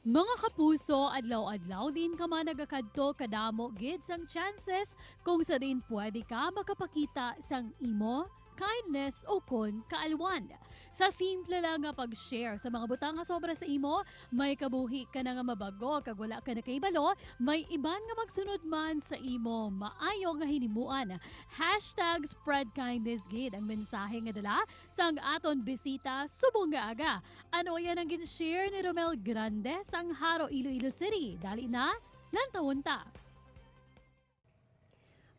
Mga kapuso, adlaw-adlaw din ka man nagakadto, kadamo gid sang chances kung sa diin pwede ka makapakita sang imo kindness o kon kaalwan. Sa simple lang nga pag-share sa mga butang nga sobra sa imo, may kabuhi ka na nga mabago kag wala ka na kahibalo, may iban nga magsunod man sa imo maayo nga hinimuan. #SpreadKindness gid ang mensahe nga dala sang aton bisita subong nga aga. Ano yan ang gin-share ni Romel Grande sang Jaro, Iloilo City? Dali na, lantawon ta.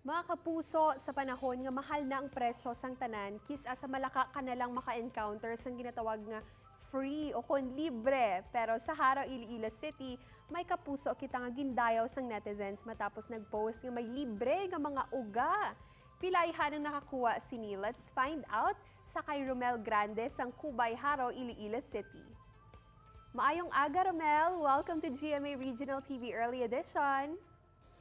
Mga kapuso, sa panahon nga mahal na ang presyo sang tanan, kis-a sa malaka ka na lang maka-encounter sang ginatawag nga free o kon libre. Pero sa Jaro, Iloilo City, may kapuso kita nga gindayaw sang netizens matapos nag-post nga may libre nga mga uga. Pila ayhan ang nakakuha sini? Let's find out sa kay Romel Grande sang Kubay, Jaro, Iloilo City. Maayong aga, Romel! Welcome to GMA Regional TV Early Edition.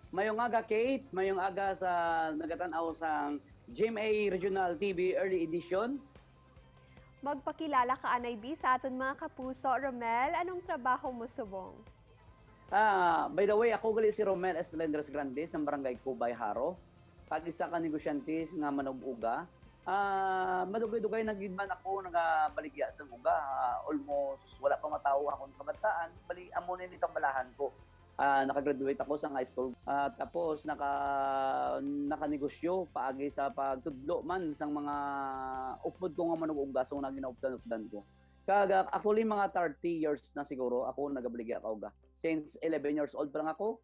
Mayong aga, Kate, mayong aga sa nagatanaw sa GMA Regional TV Early Edition. Magpakilala ka anay bi sa aton mga kapuso, Romel. Anong trabaho mo subong? By the way, ako gali si Romel Estelendres Grande sa Barangay Kubay, Jaro. Kag isa ka negosyante nga manug-uga. Madugay-dugay na gid man ako nagabaligya sa uga. Almost wala pa matawo akong kabataan. Bali amo ni itong balahan ko. Nakagraduate ako sa high school. Tapos nakanegosyo paagi sa pagtudlo man sang mga upod ko nga manug-uga, so na ginaupdan-updan ko. Kag actually mga 30 years na siguro ako nagabaligya ka uga. Since 11 years old pa lang ako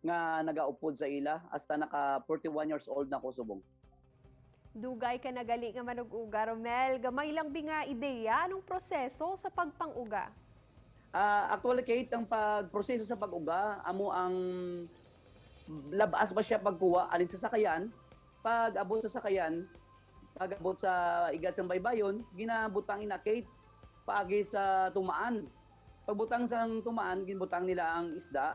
nga nagaupod sa ila hasta naka 41 years old na ako subong. Dugay ka nagali nga manug-uga, Romel. Gamay lang bi nga ideya, anong proseso sa pagpang-uga? Actually, Kate, ang pagproseso sa pag-uga, amo ang labas ba siya pagkuha alin sa sakayan, pag abot sa sakayan, pag abot sa igad sang baybayon, ginabutang ina, Kate, paagi sa tumaan. Pagbutang sang tumaan, ginbutang nila ang isda,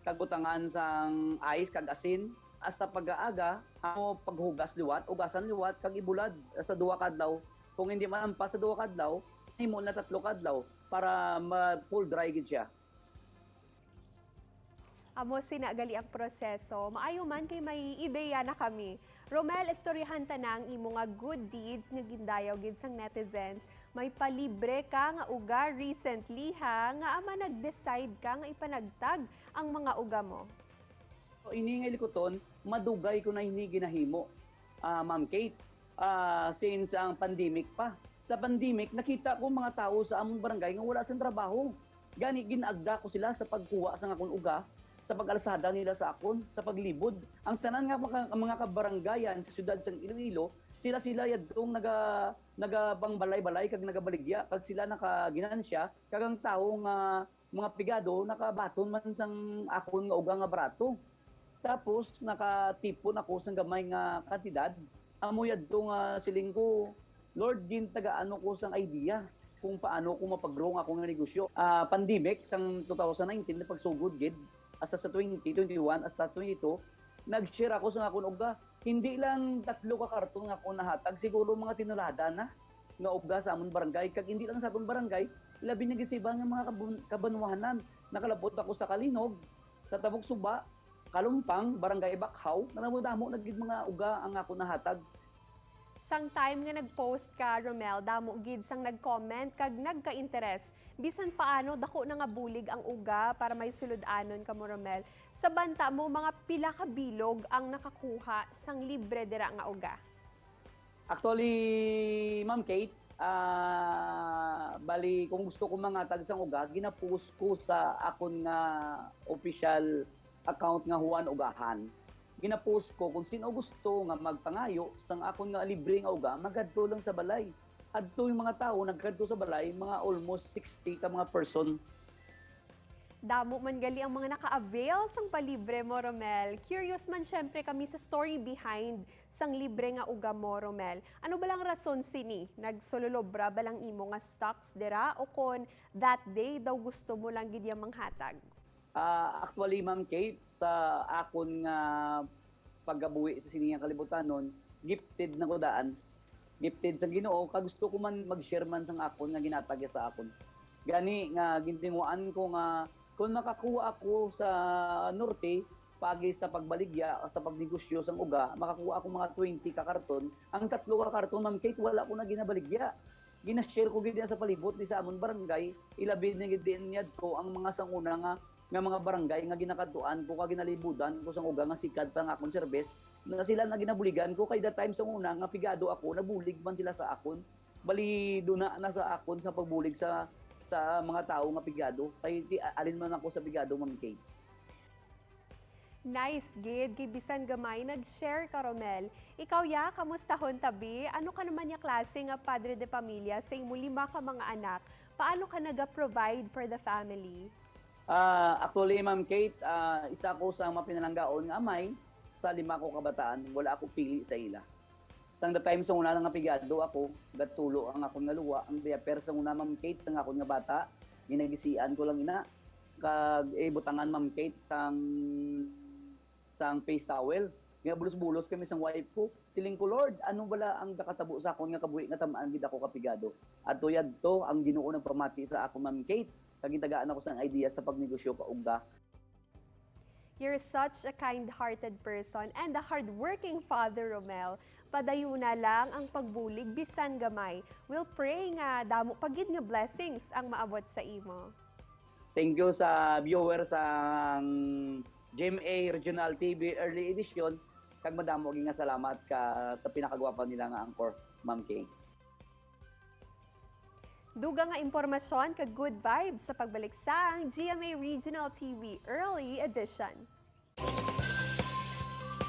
kag butangan sang ice kag asin, hasta pag-aaga, amo paghugas liwat, ugasan liwat kag ibulad sa duwa ka adlaw. Kung hindi man pa sa duwa ka adlaw, himo na tatlo ka adlaw para ma full dry gid siya. Amo sina gali ang proseso. Maayo man kay may ideya na kami. Romel, istoryahan ta na ang imo nga good deeds nga gindayaw gid sang netizens. May palibre ka nga uga recently ha, nga ama nag-decide ka nga ipanagtag ang mga uga mo? So, ini nga likuton, madugay ko na ini ginahimo, Ma'am Kate, since ang pandemic pa. Sa pandemic, nakita ko mga tao sa among barangay nga wala sang trabaho. Gani ginagda ko sila sa pagkuha sa akon uga, sa pag-alsada nila sa akon, sa paglibod. Ang tanan nga mga kabaranggayan sa siyudad sang Iloilo, sila-sila yadtong nagabangbalay-balay kag nagabaligya kag sila nakaginansya kag ang tao nga mga pigado nakabaton man sang akon nga uga nga barato. Tapos nakatipon ako sang gamay nga kantidad. Amo yadto nga siling ko, "Lord, gintagaan ko sang idea kung paano ko mapag-grow ang akong negosyo." Pandemic sang 2019 na pagsugod gid hasta sa 2021 hasta 22, nag-share ako sa akong uga. Hindi lang tatlo ka karton nga ako nahatag, siguro mga tinulada na nga uga sa amon barangay. Kag hindi lang sa amon barangay, labi na gid sa iba nga mga kabanwahanan. Nakalabot ako sa Kalinog, sa Tabok Suba, Kalumpang, Barangay Bakhaw, nanamo-damo na gid mga uga ang ako nahatag. Sang time nga nag-post ka, Romel, damo gid sang nag-comment kag nagka-interes. Bisan paano, dako na nga bulig ang uga para may sulod-anon ka mo, Romel. Sa banta mo, mga pila ka bilog ang nakakuha sang libre dira nga uga? Actually, Ma'am Kate, bali kung gusto ko mga sang uga, ginapost ko sa akon nga official account nga Juan Ugahan. Ginapost ko kung sino gusto nga magpangayo sang akon nga libre nga uga, magadto lang sa balay. Adto yung mga tao nagkadto sa balay, mga almost 60 ka mga person. Damo man gali ang mga naka-avail sang palibre mo, Romel. Curious man syempre kami sa story behind sang libre nga uga mo, Romel. Ano ba lang rason sini? Nagsululobra ba lang imo nga stocks dira o kon that day daw gusto mo lang gid manghatag? Actually, Ma'am Kate, sa akon nga paggabuhi sa siniyang kalibutan nun, gifted na ko daan. Gifted sa Ginoo kag gusto ko man mag-share man sang akon nga ginatagya sa akon. Gani nga gintinguan ko nga Kung makakuha ako sa norte, pagi sa pagbaligya, sa pagnegosyo sang uga, makakuha ako mga 20 ka karton. Ang 3 ka karton, Ma'am Kate, wala ko na ginabaligya. Gina-share ko gid sa palibot di sa amon barangay, ilabi na gid din ko ang mga sanguna nga mga barangay nga ginakadtuan ko ka ginalibudan ko sang uga nga sikad pa nga akon service na sila na ginabuligan ko kay that time sa una nga pigado ako, nabulig man sila sa akon. Bali duna na sa akon sa pagbulig sa mga tao nga pigado kay ti, alin man ako sa pigado, Ma'am Kate. Nice gid, kay bisan gamay nag-share ka, Romel. Ikaw ya, kamusta hon tabi? Ano ka naman ya klase nga padre de pamilya sa imo lima ka mga anak? Paano ka naga-provide for the family? Actually, Ma'am Kate, isa ko sa mga pinalanggaon nga amay sa lima ko kabataan, wala ako pili sa ila. Sang the time sa una nga pigado ako, gatulo ang akong nga luwa, ang diaper sa una, Ma'am Kate, sa akong nga bata, ginagisian ko lang ina. Kag butangan, Ma'am Kate, sang face towel. Nga bulos-bulos kami sang wife ko. Siling ko, "Lord, ano bala ang nakatabo sa akon nga kabuhi nga tamaan gid ako kapigado?" At tuyad to, ang Ginoo ng pamati sa ako, Ma'am Kate. Kag gintagaan ako sang idea sa pagnegosyo kauga. You're such a kind-hearted person and a hardworking father, Romel. Padayuna lang ang pagbulig bisan gamay. We'll pray nga damo pagid nga blessings ang maabot sa imo. Thank you sa viewer sa GMA Regional TV Early Edition. Kag madamo gid nga salamat ka sa pinakagwapa nila nga anchor, Ma'am Kate. Dugang nga impormasyon kag good vibes sa pagbalik sa ang GMA Regional TV Early Edition.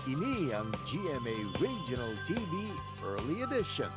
Ini ang GMA Regional TV Early Edition.